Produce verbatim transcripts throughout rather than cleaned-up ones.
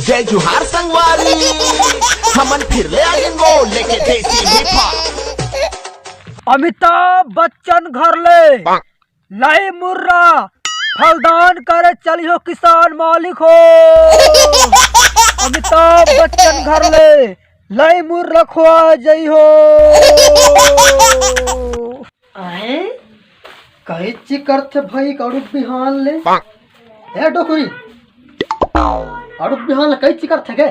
जय जोहार संगवारी, हमन फिर ले आगेन वो लेके देसी मीठा। अमिताभ बच्चन घर ले लाई मुर्रा फलदान करे चली हो किसान मालिक हो। अमिताभ बच्चन घर ले लाई मुर्रा खवा जई हो। आए, कैची करथे भाई अड़ुक बिहान ले? ए डोकरी, अड़ुक बिहान ले कैची करथे के?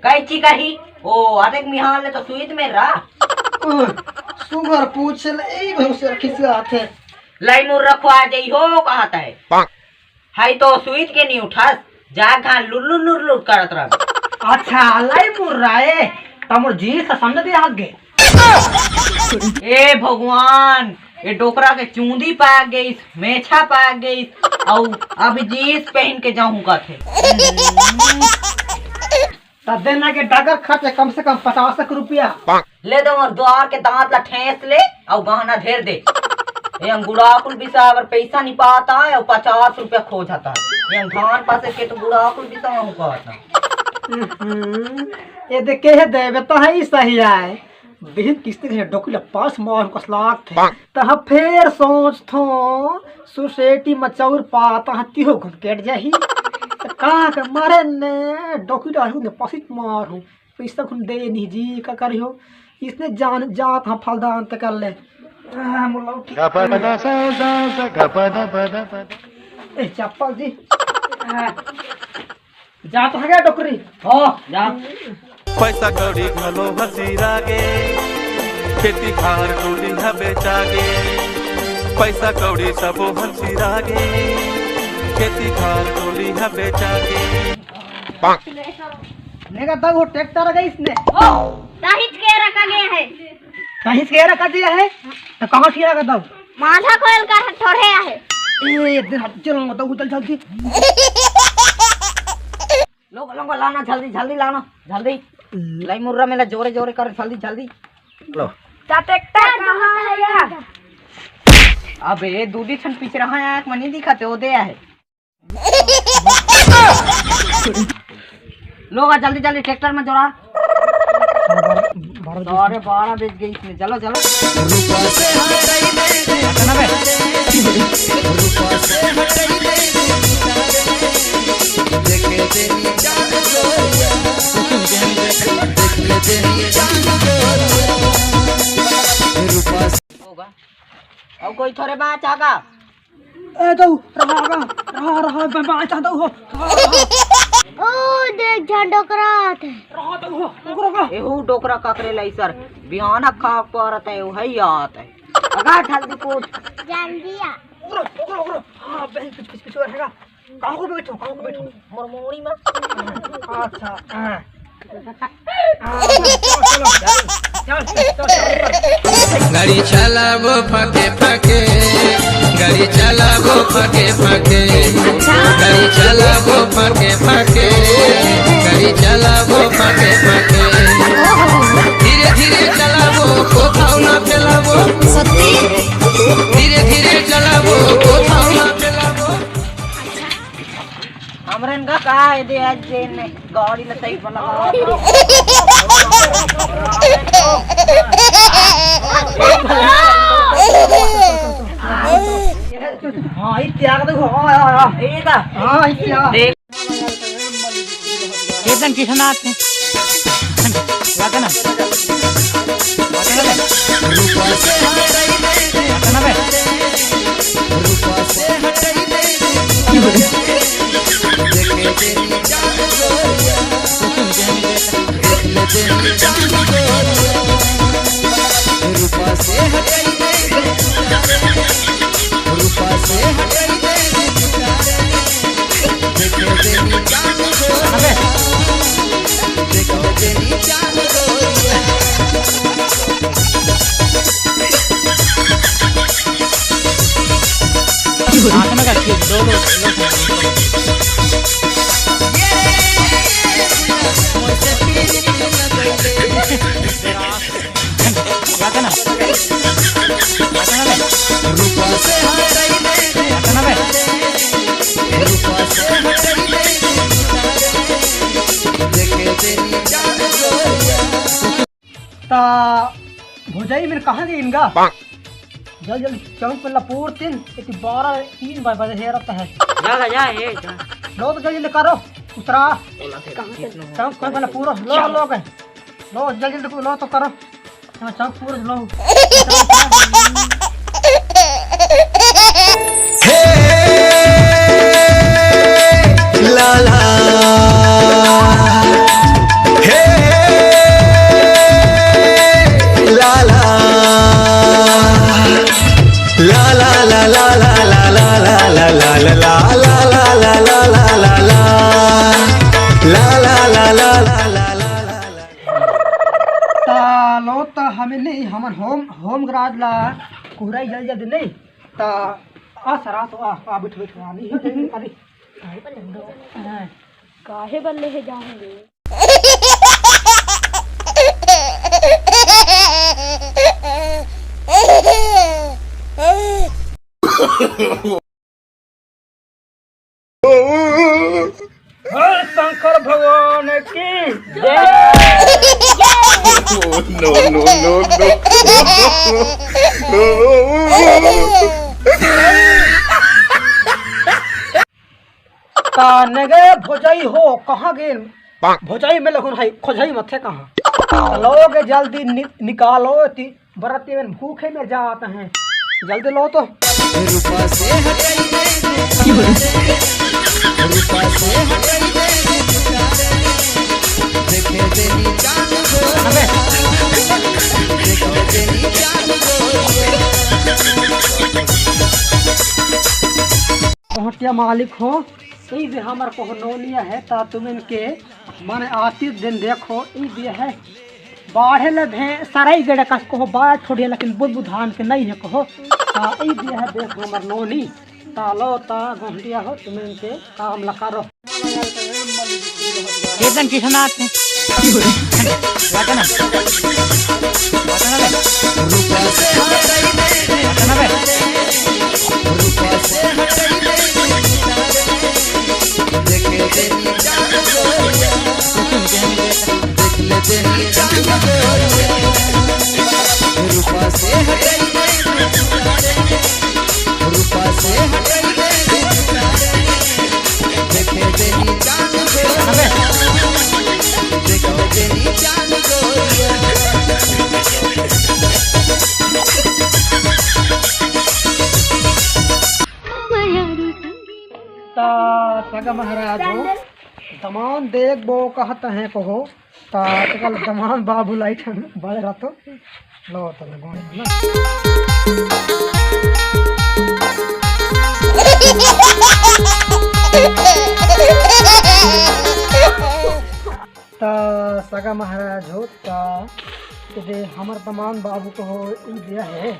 कैची कही? ओ, अतेक बिहान ले तो सुइत में रहा। ओह, सुघर पूछ ले, ई भैंसिया खिसियाथे। लाई मुर्रा खवा जई हो, कहत हे। हाई तो सुइत के नहीं उठस, जाग घान लुल्लु लुल्लु करत रह। अच्छा, लाई मुर्रा ए, त मोर जींस समझ दे आगे। ए भगवान, ए डोकरा के चूंदी पाक गईस, मेछा पाक गईस, अउ अभी जींस पहन के जाहूं कथे। तब देना के डगर खर्च कम से कम पचास एक रुपया। ले दे मोर द्वार के दांत ला ठेस ले, अउ गहना धेर दे। ए अंगुड़ा कुल बिसाए बर पैसा नहीं पाता है, अउ पचास रुपया खोजता है। ए धान पासे के तो गुड़ा कुल बिसाहूं कहता। हम्म, ये देखे है देवे तो है ही सही आए। बिहिन किस्ती के डोकरी ला पास मार कस लागथे। तहाँ फेर सोचथों, सोसाइटी म चौर पाता ह, तिहो घुन कट जाही। त का के मारे ने डोकरी डालू ने पासित मारू। पैसा घुन दे नहीं जी, का करियो? इसने जान जात ह फलदान त कर ले। आ, मुला उठी। ए, चप्पल जी। आ, जात ह गे डोकरी। हो, जा। पैसा कौड़ी घलो हसीरा गे, खेती खार डोली ह बेचा गे। पैसा कौड़ी सबो हसीरा गे, खेती खार डोली ह बेचा गे। नेगा दऊ हो ट्रैक्टर गई इसने। ओ, ताहिच के रखा गया है। ताहिच के रखा दिया है? तो कहाँ किया का दऊ? माझा कोयल का ठोरे आहे। ए, एक दिन हट चलो, दऊ उधर जल्दी। लोग, लोग लाना जल्दी, जल्दी लाना, जल्दी। लाई मुर्रा मेला जोरे, जोरे कर, जल्दी, जल्दी। लो। ता ट्रैक्टर कहाँ है यार? अबे, दूधी छन पीछे रहा है, आँख में नहीं दिखाते, वो दे आहे। लोग आ, जल्दी, जल्दी ट्रैक्टर में जोड़ा। साढ़े बारह बज गई इसमें, चलो, चलो। होगा। अब कोई थोड़े बाँचा का? ए, दऊ, रहा, रहा, रहा, रहा, बा-, बाँचा दऊ हो। ओ, देख, झन डोकरात हे। रहा दऊ हो, रुको, रुको। एहू डोकरा ककरे लई सर, बिहाना खा परत हे, वही आत हे। अगा, जल्दी कूद। जल्दी आ। रुको, रुको, रुको। हाँ, बहन, कुछ, कुछ, कुछ और हैगा। कहाँ को बैठो, कहाँ को बैठो? मोर मोड़ी में। अच्छा, हाँ। हाँ, चलो, चलो, चलो। चल, चल, चल, चल, चल। गाड़ी चलाबो फके फके, गाड़ी चलाबो फके फके, गाड़ी चलाबो फके फके, गाड़ी चलाबो फके फके। धीरे धीरे चलाबो, कोथाओ ना फैलाबो। सत्ती। धीरे धीरे चलाबो, कोथाओ ना फैलाबो। हमरन का का हे दे आज जे ने गाड़ी ल सही पर लगा। हाँ, ई त्याग दे, हाँ, हाँ, हाँ। ये का? हाँ, ई त्याग। देख। केतन किसना आते हैं? वाता ना। वाता ना बे। वाता ना बे। ता भोजाई मन कहाँ गे गा? जल्दी जल्दी चौक में लपूर तिन, एती बारह तीन बजे हे रहता है। जा गा, जा, हे, जा। लो तो जल्दी जल्दी करो, उतरा। चौक में लपूर, लो, लो गए। लो, जल्दी जल्दी लो तो करो। हाँ, चौक पूरा लो। हे लाला, हे लाला, लाला, लाला। ता लो ता हमें नहीं, हमन होम, होम गराज ला कुहराई जल्दी जल्दी नहीं। ता आ सरा तो आ, आ बैठ बैठ आ नहीं है, नहीं, नहीं, नहीं। काहे बल्ले है जाऊंगी? हर शंकर भगवान की जय। No, no, no, no। काने गे भोजाई हो, कहाँ गे? भोजाई में लगुन है, खोजाई मथे कहाँ? लोग जल्दी नि-, निकालो ती। बराती मन भूखे मर जात हैं, जल्दी लो तो। रूपा से हटाई दे, रूपा से हटाई दे, देखे देनी चांद को, अबे। देखे देनी चांद को। पहुँचिया मालिक हो, ई दे हमर कोह नोनिया है, ता तुमन के मन आती दिन देखो, ई दे है। बाढ़े ले भे सरई गड़े कस कहो, बाढ़ थोड़ी, लेकिन बुध बुधान के नहीं है कहो। ता ई दे है देख हमर नोनी। ता लो ता गोहटिया हो, तुमन के काम ला करो। एकदम किसनाथ ने। बाटा ना। बाटा ना बे। बाटा ना बे। ता सगा महाराज हो, दमान देखबो कहत हैं कहो, ता आजकल दमान बाबू लाइट बड़ रहतो। लो तो लगो ना। ता सगा महाराज हो, ता तो दे हमर दमान बाबू को हो ई दिया है।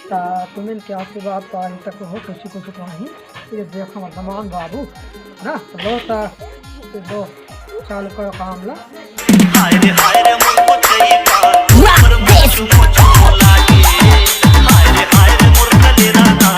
ता तुमन के आशीर्वाद पाही तक हो, कुछ कुछ पाही। ये देख हमर दमान बाबू ना, तो लो ता, तो दो, चालू करो काम ला। हाय रे हाय रे मोर को चाहिए पर मोर को लागे। हाय रे हाय रे मोर कलेरा ना।